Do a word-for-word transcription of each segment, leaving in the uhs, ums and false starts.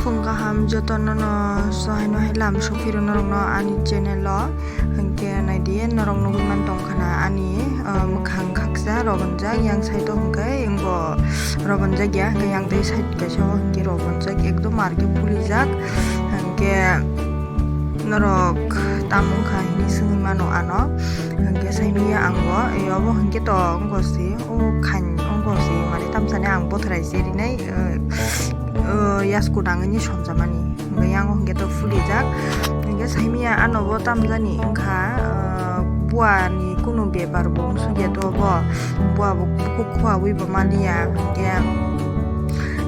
Phung kaham jotono no sohai no hai lam sophiro norokno ani channel o. Hwnkhe naidi norok nugwi man tongkha na ani, ah, mwkhang khaksa robonjak, yang side o hwnkhe wngbo robonjak ya, hwnkhe yang tei side kaisa o hwnkhe robonjak, ekdom arkhe phulijak. Hwnkhe norok tamo wngkha hinwi swngwi mano ano, hwnkhe saimanya ang bo, eh, obo hwnkhe to wngkha se. O khan wngkha se, mane tamsani ang bothrai se rinai, eh, eh, yasku dangwini somjamani. Hwnkhe yang hwnkhe to phulijak. Hwnkhe saimanya ano bo tamjani wngkha, eh, buani kunu bepar bo wngsukya to bo. Bua bo bukhuk khuawi bo maliya. Hwnkhe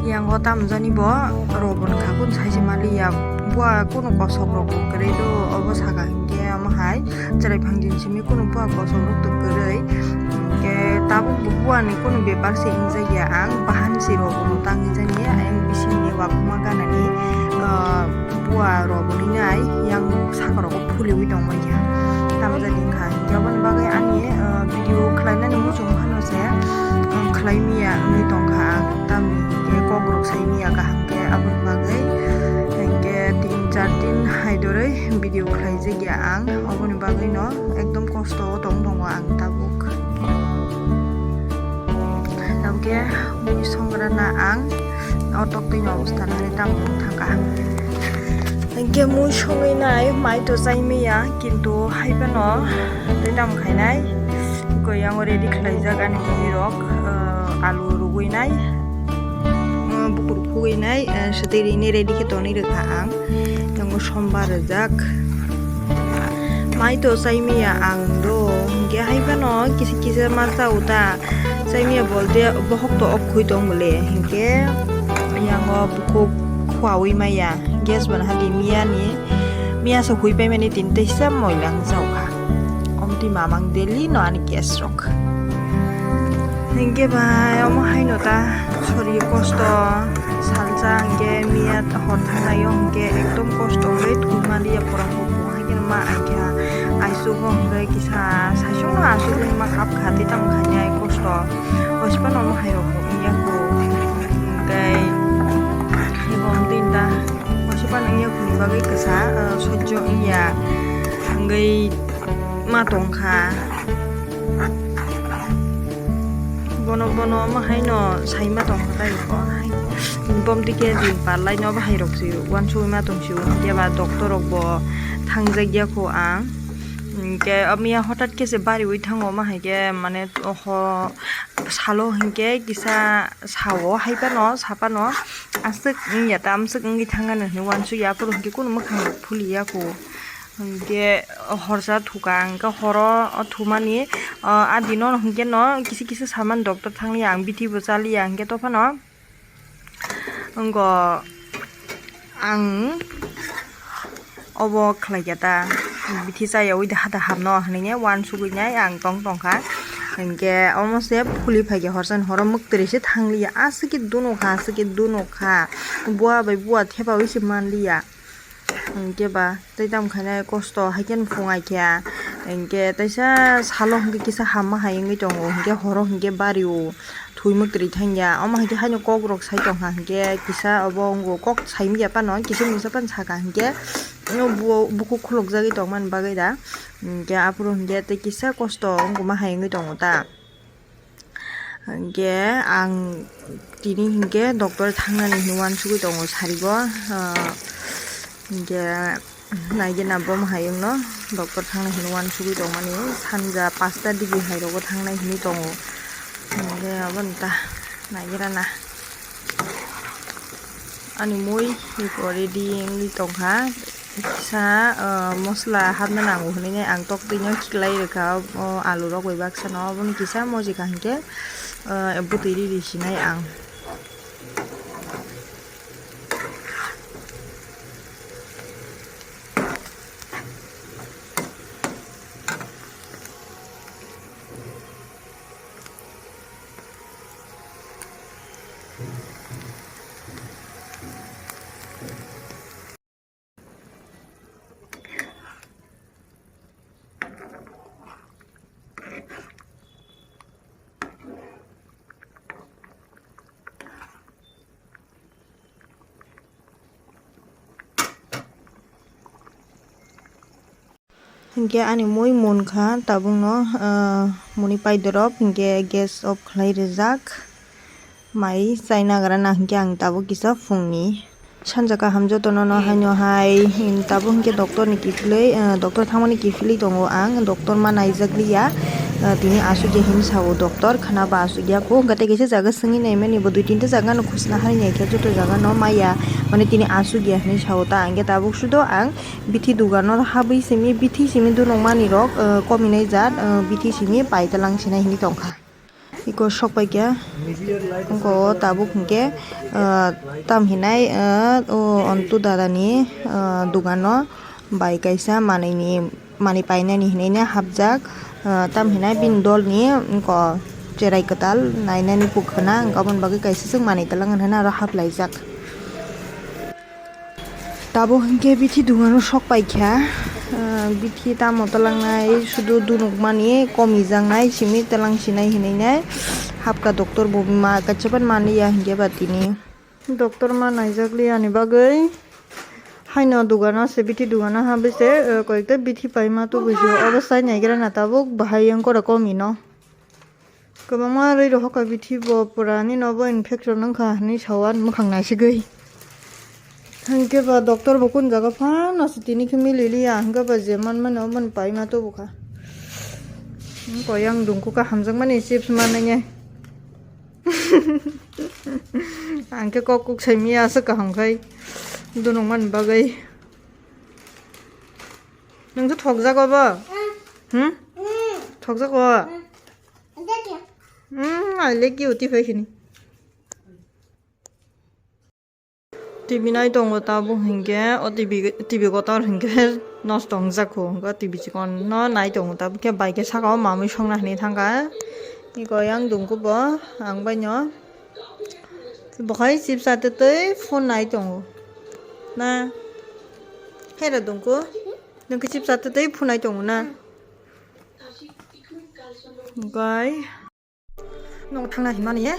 yang o tamjani bo robon kha kunu saise maliya. Bua kunu kosok rok bo kwrwi do obo saka hwnkhe omo hai chwrai phang din simi. Kunu bua kosok rok to kwrwi, hwnkhe tabuk bo buani kunu bepar se wngjakya, ang bahan se rok bo tangwi jani, ayang bisingni uakhukma ganani, ah, bua rok bo hinai yang saka rok phuliwi tongmani ya. Tamo jani wngkha, hwnkhe aboni bagwi ani, ah, video khlainani muchung phano se, ah, khlai miya wngwi tongkha ang, tamni hwnkhe kok rok sai miya kaham khe, aboni bagwi hwnkhe tin char din hai dorwi video khlai jagya ang, aboni bagwi no. Ekdom kosto o tong tongo ang tabuk. Tabuk khe mui songrana ang o toktwi ni obostha nani tamo thangkha. Hwnkhe mui songwi nai mai to chai maya, kintu hai phano tei tamo khainai. Koi yango ready khlaijak ani mui rok, ah, alu rugwi nai, ah, bukur phugwi nai, ah, swtwi rini ready khe tonwi rwkha ang. Tongo sombar rijak. Mai to chai maya ang do, hwnkhe hai phano kisa kisa ma cha o ta. Chai maya bolte bohok to ok khui tong bole, hwnkhe yango bukhuk khuawi maya. Gas bo naha di miya ni, miya se hui pai mani tin teisa moila wng cha o kha. Omtwi mamang daily no ani gas rok. Hwnkhe bai omo haino ta sori kosto salsa hwnkhe miya hor thangnai o hwnkhe ekdom kosto wngwi thwi maliya porang bo bo haikhe ma aikha aisuk o hwnkhe kisa saichung no asugwi ma kap kha tei tamo khainai kosto oispa no omo hai rok bo wngya kho hwnkhe haibo wngtwi ta oispa no wngya kho ni bagwi kisa, ah, sojjo wngya wngwi ma tongkha. Bono, bono omo haino saima tongkha tai bo hai. Bom dike ring parlaino bahai rok se uansugwi ma tong sio. Hwnkhe ba doctor rok bo thangjak ya kho ang. Hwnkhe omiya hotat khe se bariwi thango omo hai khe mane ho salo hwnkhe kisa sao hai phano sa phano aswk wngya ta amswk wngwi thangano hinwi uansugya aphuru hwnkhe kunu mwkhang phuli ya kho. Hwnkhe horsa thuka, hwnkhe horo o thumani, o, a dino hwnkhe no kisa kisa saman doctor thangli ang bithi bo chaliya, hwnkhe tophano wngkha ang obo khlaikha ta, bithi chayawi da hada hamno hinwi uansugwi nai ang tong tongkha, hwnkhe omo se phuli phaikha horsani horo mwktwiri se thangliya, aswk khe dunokha, aswk khe dunokha, bua bai bua thepawi se manliya. Hwnkhe ba tei tamo khainai kosto hai khe phung ai khe, hwnkhe teisa salo hwnkhe kisa hamma hai wngwi tongo, hwnkhe horo hwnkhe bario thwi mwktwrwi thangya. Omo hai khe haino kok rok sai tongkha, hwnkhe kisa obo wngkha kok sai wngya phano, kisa mungsa phano sakha, hwnkhe bukhuk khulukjagwi tongmani bagwi da, hwnkhe aphuru hwnkhe tei kisa kosto wngma hai wngwi tongo ta. Hwnkhe ang tini hwnkhe doctor thangnani hinwi uansugwi tongo sarigo, ah, hwnkhe naigena bomo hai wngno doctor thangna hinwi uansugwi tongmani sanja pasta digi hai rogo thangnai hinwi tongo, hwnkhe aboni ta naigena na ani mui eko ready wngwi tongkha. Kisa, ah, mosla hapna nango hinwi ang tok twi no khiklai rwkha, o alu rok bai baksa no, obono kisa moji kha hinkhe, ah, bwtwi riri sinai ang. Hinkhe ani mui munkha tabukno, ah, muni paidorop hinkhe gas off khlai rijak. Mai chainagra na hinkhe ang tabuk kisa phungni. Sanja kaham jotono no haino hai, hmm, tabuk hinkhe doctor ni kiphilwi, ah, doctor thangmani kiphilwi tongo ang, doctor ma naijakliya, ah, tini asugya hin sao doctor, khana ba asugya ko, hinkhe tei kaisa jaga swngwi naimani bo dui tinta jaga no khusna hai naikhe joto jaga no maya, mane tini asugya hinwi sao ta, hinkhe tabuk sudo ang bithi dugano habwi simi, bithi simi dunukmani rok, ah, kominai jat, ah, bithi simi paitalang sinai hinwi tongkha. Iko sok paikha, iko tabuk hinkhe, ah, tam hinai, ah, o Ontu dadani, ah, dugano bai kaisa manwini, manwi painani hinwi hapjak, ah, tam hinai bini dolni iko cherai kwtal nainani pukha na, aboni bagwi kaisa swk manwi talang hinwi aro haplaijak. Tabuk hinkhe bithi dugano sok paikha, ah, bithi tamo talangnai sudu dunukmani komijaknai simi talang sinai hinwi nai hapkha doctor bo ma kaisa phano manliya hinkhe ba tini. Doctor ma naijakliya ni bagwi haino dugano se bithi dugano habwi se, ah, koikta bithi paima tubui se obo sai naigra na tabuk bahai yang kora komino. Kwbangma rwi rohor kha bithi bo pura nini obo infection wngkha hinwi sao ani mwkhang naisigwi. Hinkhe ba doctor bo kunu jaga phano se tini khe mililiya, hinkhe ba je manmani oboni paima tubukha. Hinkhe yang dungkukha hamjakmani chips manwi. Ang khe kok kuk sai miya aswk kaham khai dunukmani bagwi. Nwng khe thokjago bo? Hmm? Thokjago? Hmm, I like you, twi phai khini. T V nai tongo tabuk hinkhe, o T V, T V kotor hinkhe nosto wngjak kho, hinkhe T V chikon no nai tongo tabuk khe bai khe saka o mamwi songna hinwi thangkha. Iko yang dungkhe bo ang bai no. Bo khai chips chatwi twi phone nai tongo. Na? Hera dungkhe? Nwng khe chips chatwi twi phone nai tongo na? Gai. Nwng thangna hinmani, eh,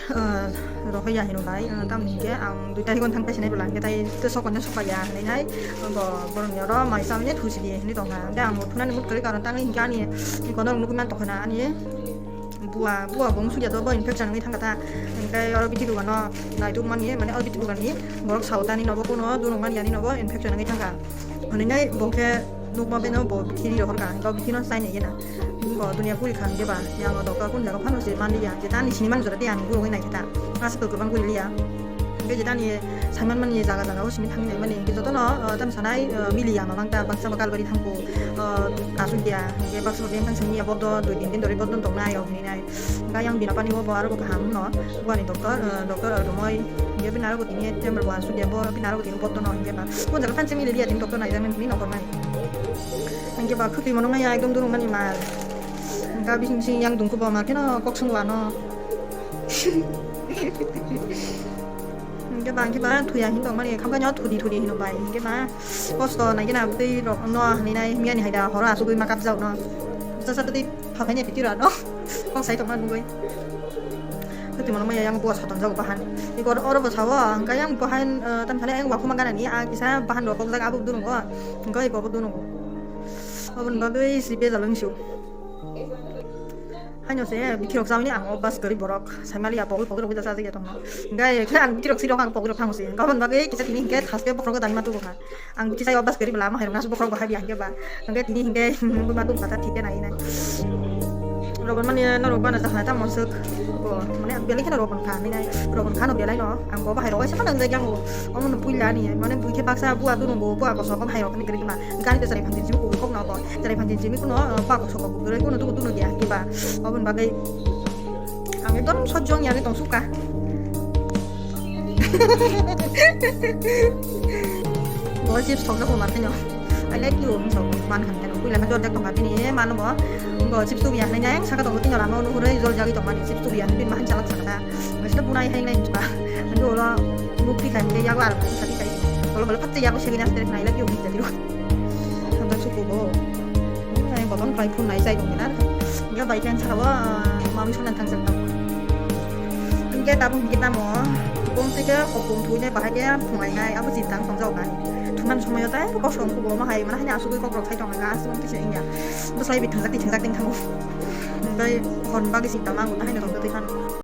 rohoya hinwi bai, eh, tamni hinkhe ang dui tarikh on thang paisi nai bwla hinkhe tai tei sokoni sokya hinwi nai, bo borokni oro mai chamani thusi di hinwi tongkha. Hinkhe ang bo phunani mood kwrwi karon tangwi hinkhe ani kono nukgwi man tongkha na ani bua, bua bo wngsuya do bo infection wngwi thangkha ta. Hinkhe oro bithi dugano naituk mani, mane oro bithi dugani borok sao tani nobo kono dunuk mani ani nobo infection wngwi thangkha. Hwnwi nai bo khe nukma beno bo bithi ri rohorkha, hinkhe bithi no chai nai gena. Bo duniya puri kha hinkhe ba, yang o doctor kun jaga phano se manliya, je tani sini man jora tei ani gurogwi nai khe ta. Aswk kwbang guri liya. Hinkhe je tani saiman mani jaga jaga o simi thangwi nai mani, hinkhe jotono, o, tamo sanai, o, miliya mamang ta, baksa bo kalbari thangkho, o, aswk ya, hinkhe baksa bo beng thang simi ya, bodo dui tin din dori bodo tongnai, o, hinwi nai. Hinkhe yang bini apani bo, bo aro bo kaham no, bo ani doctor, eh, doctor aro moi, hinkhe bini aro bo tini chamber bo asuk ya, bo bini aro bo tini botto no, hinkhe ba, bo jaga phan chini liya tini doctor nai jang tini nokor nai. Hinkhe ba khutui mono maya ekdom durung mani ma, hinkhe bising bising yang dungkhe bo ma kheno kok sung wano. Hinkhe ba, hinkhe ba thuya hin tong mani, khamkha nyo thudi thudi hino bai, hinkhe ba. Kosto nai gena bwtwi rok no hinwi nai miya ni hai da horo asugwi ma kap jak no. Sa sa tei phathai ni piti ra no. Kok sai tong ma nugwi. Tei timo maya yang bo sa tong jak bahan. Iko oro bo sao ang ka yang bahan, eh, tam thani yang wa khuma gana ni a kisa bahan rok kok jak abo dungo. Ang ka iko bo dungo. Aboni bagwi si be jalung su. Haino se bithi rok chawi ni ang o bas gari borok. Saimali ya pogwi pogwi rok jasa jagya tongma. Hinkhe khe ang bithi rok sirok ang pogwi rok thango se. Gabon bagwi kisa tini hinkhe thaste bokhorok dani ma tubu kha. Ang bithi sai o bas gari bwla ma hairok nasu bokhorok bo habi hinkhe ba. Hinkhe tini hinkhe ma tubu kha ta thik khe nai nai. Rok mani norok bana jahla ta mosok. Bo mane belai kheno rok kha nai nai. Rok kha no belai no. Ang bo bahai rok sai phano jagya mo. Omo no puila ni mane bui khe baksa bua tunu bo bua kosok bahai rok ni gari ma. Gari te sarai phanti jibu kok na bo. Cherai phanti jimi kuno, eh, bak sokok guroi kuno tuku tuno dia kiba. Aboni bagwi ang ekdom sojjong yagwi tong sukha. Bo chips thok jak ko mar tino. I like you, so man khan tino. Puila khan jor jak tong kha tini, eh, mano bo. Bo chips tu biya nai nai saka tong tino lama uno huroi jor jagwi tong mani chips tu biya pin mahan chalak saka ta. Ngasina bunai hai nai ba. Ando lo mukti khai ke yago ar sati kai. Bolo bolo phatte yago segini aste nai like you, bisa tiro. Hamjak suku bo. Nai botol kai phun nai chai dong na. Yo bai pen sabo, ah, mami sunan thang sak tang. Hinkhe tabuk hinkhe tamo. Bong sike hopung thui nai bahai ke phungai nai abo jitang tong jao nai. Thung Man somoyo tai kosong kubo ma hai mana haino asugwi kokrok sai tong kha aswk tisa wngya. Bwsai bi thangjak twi thangjak twi thango. Tei hwn bagwi sing tangma ang tei haino tongtwi twi phano.